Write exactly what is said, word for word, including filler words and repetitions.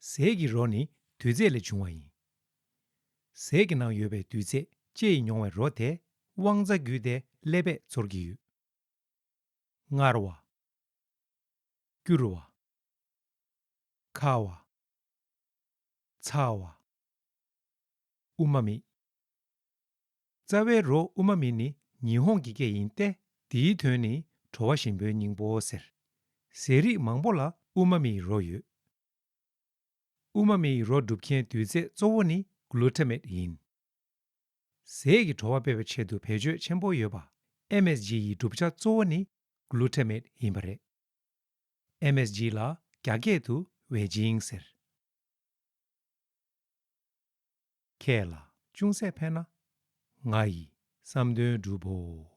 ཟས་ཀྱི་རོ་ནི་རྡུལ་རྫས་ལས་བྱུང་བ་ཡིན། ཟས་ཀྱི་ནང་ཡོད་པའི་རྡུལ་རྫས་ལྕེ་ཡིས་མྱོང་བའི་རོ་དེ་དབང་རྩ་བརྒྱུད་དེ་ཀླད་པས་ཚོར་གྱི་ཡོད། མངར་བ། སྐྱུར་བ། ཁ་བ། ཚ་བ། དབུ་མ་མེད། རྩ་བའི་རོ་དབུ་མ་མེད་ནི་ཉི་ཧོང་གི་སྐད་ཡིན་ཏེ། དེའི་དོན་ནི་བྲོ་བ་ཞིམ་པོའི་སྙིང་པོ་ཟེར། ཟས་རིགས་མང་པོ་ལ་དབུ་མ་མེད་རོ་ཡོད། དབུ་མ་མེད་རོ་སྒྲུབ་མཁན་རྡུལ་རྫས་གཙོ་བོ་ནི་གླུ་ཊ་མེཊ་ཡིན། ཟས་ཀྱི་བྲོ་བ་སྤེལ་བའི་ཆེད་དུ་བེད་སྤྱོད་ཆེན་པོ་ཡོད་པ། ཨེམ་ཨེས་ཇི་ཡི་གྲུབ་ཆ་གཙོ་བོ་ནི་གླུ་ཊ་མེཊ་ཡིན་པ་རེད། ཨེམ་ཨེས་ཇི་ལ་རྒྱ་སྐད་དུ་ཝེ་ཇིང་ཟེར། ཁྱེད་ལ་ཅུང་ཟད་ཕན་ན་ང་ཡི་བསམ་དོན་འགྲུབ་བོ།